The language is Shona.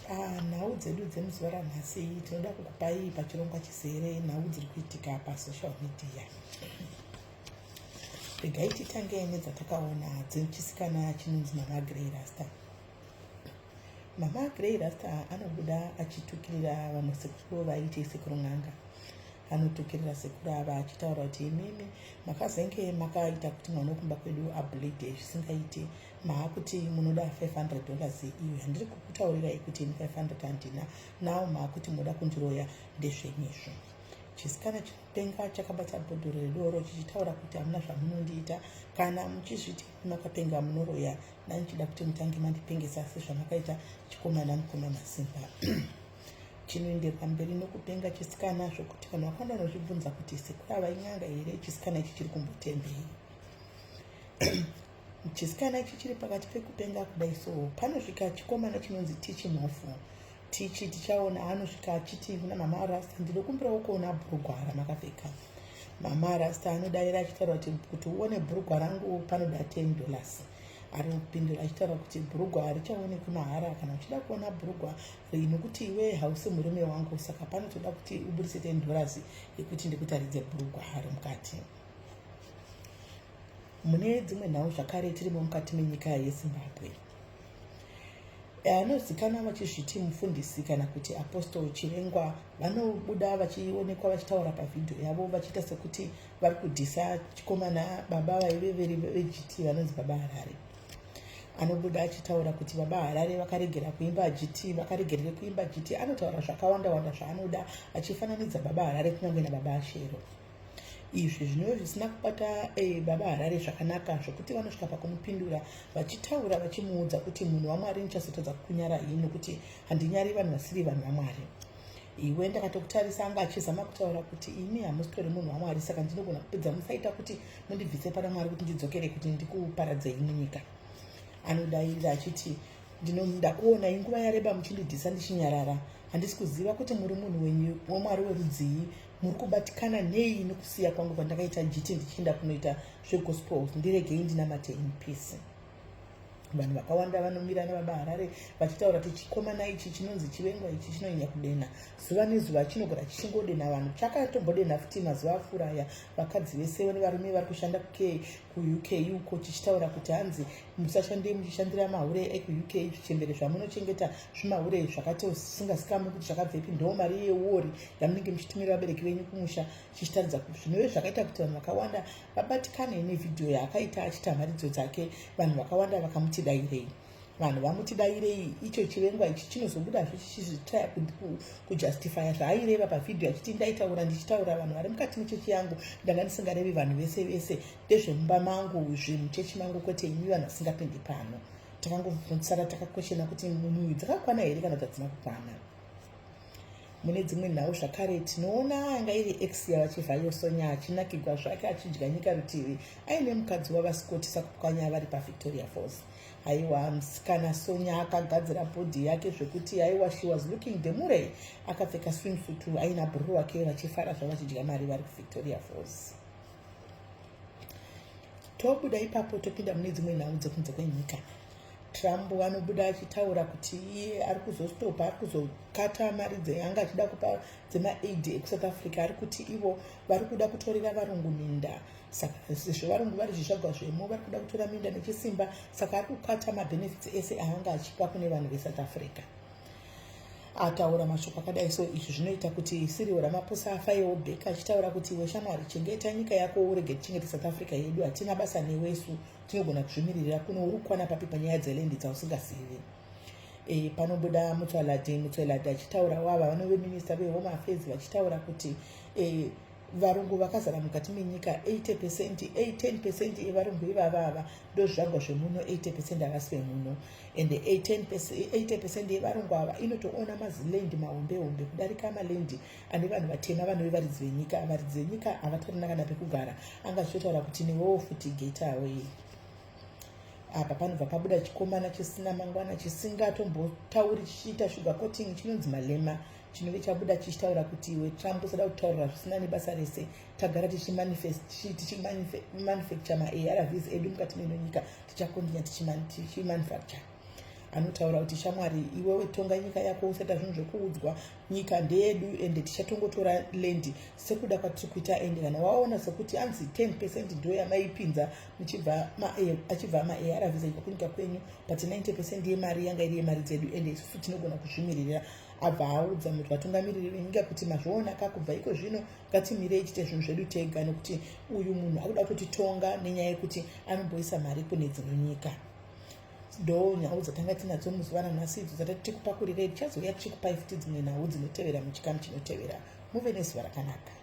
Panhau dzedu dzemuzuva ranhasi tinoda kukupai pachirongwa chizere nhau dziri kuitika pasocial media. Regai titange nedzatakaona dzechisikana chinonzi Mama Grey Rasta. Mama Grey Rasta anobuda achitukirira vamwe sekuru vaiti sekuru n'anga. Anotukirira sekuru ava achitaura kuti imimi makazenge makaita kuti mwana wekumba kwedu ableede zvisingaiti maakuti munoda $500 iyo yandiri kukutaurirai kuti ini 500 handina now maakuti munoda kundiroya ndezvenyu izvo. Chisikana chinopenga chakabata bhodhoro redoro chichitaura kuti hamuna zvamunondiita kana muchizviti makapenga munoroya ndandichida kuti mutange mandipengesa sezvamakaita chikomana mukoma masimba. Chinoenderera mberi nokupenga chisikana zvokuti vanhu vakawanda vanozvibvunza kuti sekuru ava in'anga here chisikana ichi chiri kumbotembei. Chisikana ichi chiri pakati pekupenga kudai so panosvika chikomana chinonzi Tichi Mhofu. Tichi tichaona anosvika achiti kuna mama Rasta ndinokumbirawo kuona bhurugwa ramakapfeka. Mama Rasta anodaira achitaura kuti kuti uone bhurugwa rangu panoda $10. Ari kupindura achitaura kuti bhurugwa harichaonekwi mahara kana uchida kuona bhurugwa nokuti iwe hausi murume wangu saka panotoda kuti uburitse $10 yekuti ndikutaridze bhurugwa remukati. Mune dzimwe nhau zvakare tirimo mukati menyika yeZimbabwe. Anozikanwa vachizviti mufundisi kana kuti Apostle Chirengwa vanobuda vachionekwa vachitaura pavhidhiyo yavo vachiita sekuti vari kudhisa chikomana baba vaive veri veGT vanonzi Baba Harare. Anobuda achitaura kuti Baba Harare vakaregera kuimba GT, vakaregerere kuimba GT. Anotaura zvakawanda wanda zvaanoda achifananidza Baba Harare kunyange naBaba Ashero. Izvi zvinove zvisina kubata baba Harare zvakanaka zvokuti vanosvika pakumupindura vachitaura vachimuudza kuti munhu waMwari ndichazotadza kukunyara ini nokuti handinyari vanhu vasiri vanhu vaMwari. Iwe ndakatokutarisa anga achizama kutaura kuti imi hamusitori munhu waMwari saka ndinogona kupedza musaita kuti mundibvise pana Mwari kuti ndidzokere kuti ndikuparadzei munyika. Anodairira achiti Ndakuonai nguva yareba muchindidhisa ndichinyarara. Handisi kuziva kuti muri munhu wenyu waMwari werudzii. Muri kubatikana nei nokusiya kwangu kwandakaita jiti ndichienda kunoita zvegospel. Ndiregei ndinamate in peace. Vanhu vakawanda vanomira nababa Harare vachitaura kuti chikomana ichi chinonzi chivengwa ichi chinonyanya kudena zuva nezuva chinogara chichingodena vanhu. Chakatombodena futi mazuva apfuura aya vakadzi vese nevarume vari kushanda kuUK uko chichitaura kuti hanzi musashande muchishandira mahure ekuUK zvichembere zvamunochengeta zvimahure zvakatosingazikamwi kuti zvakabvepi ndo mari yeuori yamunenge muchitumira vabereki venyu kumusha chichitaridza zvinove zvakaita kuti vanhu vakawanda vabatikane nevhidhiyo yaakaita achiita mharidzo dzake vanhu vakawanda vakamuti dairei vanhu vamuti dairei icho chivengwa ichi chinozobudazve chichizvitraya kujustifya zvaaireva pavhidhiyo achiti ndaitaura ndichitaura vanhu vari mukati mechechi yangu ndanga ndisingarevi vanhu vese vese ndezvemumba mangu zvemuchechi mangu kwete imi vanhu vasingapindi pano takangosara takakweshena kuti munhu uyu dzakakwana here kana kuti hadzina kukwana mune dzimwe nhau zvakare tinoona anga iri ex yavachivhayo sonya achinakigwa zvake achidya nyika rutivi aine mukadzi wavasikoti sakupwanya vari pavictoria falls Aiwa musikana Sonya akagadzira bhodhi yake zvekuti aiwa she was looking demure akapfeka swimsuit aina bhururu wake vachifara zvavachidya mari vari kuVictoria Falls. Tobuda ipapo topinda mune dzimwe nhau dzekunze kwenyika. Trump anobuda achitaura kuti iye ari kuzostopa ari kuzokata mari dzeanga achida kupa dzemaaid ekuSouth Africa ari kuti ivo vari kuda kutorera varungu minda Saka sezvo varungu vari zvizvagwa zvemo vari kuda kutora minda nechisimba saka ari kukata mabenefits ese aanga achipa kune vanhu veSouth Africa. Ataura mashoko akadai so izvi zvinoita kuti Cyril Ramaphosa afaiwo back achitaura kuti iwe shamwari chengeta nyika yako urege tichengete South Africa yedu hatina basa newesu tinogona kuzvimiririra kuno uri kukwana papi panyaya dzelendi dzausingazivi. E, panobuda Mutswaladi Mutswaladi achitaura wava vanove minista vehome affairs vachitaura kuti e, Varungu vakazara mukati menyika 80 percent, 10 percent evarungu ivava ava ndozvizvagwa zvemuno 80 percent havasi vemuno and 80 percent yevarungu ava inotoona maziland mahombe hombe kudarika maland ane vanhu vatema vanove varidzi venyika. Varidzi venyika havatorina kana pekugara, anga achitotaura kuti newewo futi get away. Apa panobva pabuda chikomana chisina mangwana chisingatombotauri chichiita sugar coating chinonzi Malema chinove chabuda chichitaura kuti iwe Trump usada kutaurira zvisina nebasa rese tagara tichimanufacture maARVs edu mukati meno nyika tichakondinya tichimanufacture. Anotaura kuti, "Shamwari, iwewe tonga nyika yako, usaita zvinhu zvekuudzwa. Nyika ndeyedu, ende tichatongotora land sekuda kwatiri kuita. Ende kana waona sekuti anzi 10% ndo yamaipinza muchibva achibva maARVs achibva kunyika kwenyu, but 90% yemari yanga iri yemari dzedu, ende isusu tinogona kuzvimiririra." Abva audza vatungamiriri venyika kuti, "Mazviona ka, kubva iko zvino ngatimirei tiite zvinhu zvedu tega, nekuti uyu munhu akuda kutitonga nenyaya yekuti anomboisa mari kune dzimwe nyika." Ndo nhau dzatanga tinadzo muzuva ranhasi idzo dzatati tikupakurirei. Tichazouya tichikupai futi dzimwe nhau dzinotevera muchikamu chinotevera. Muve nezuva rakanaka.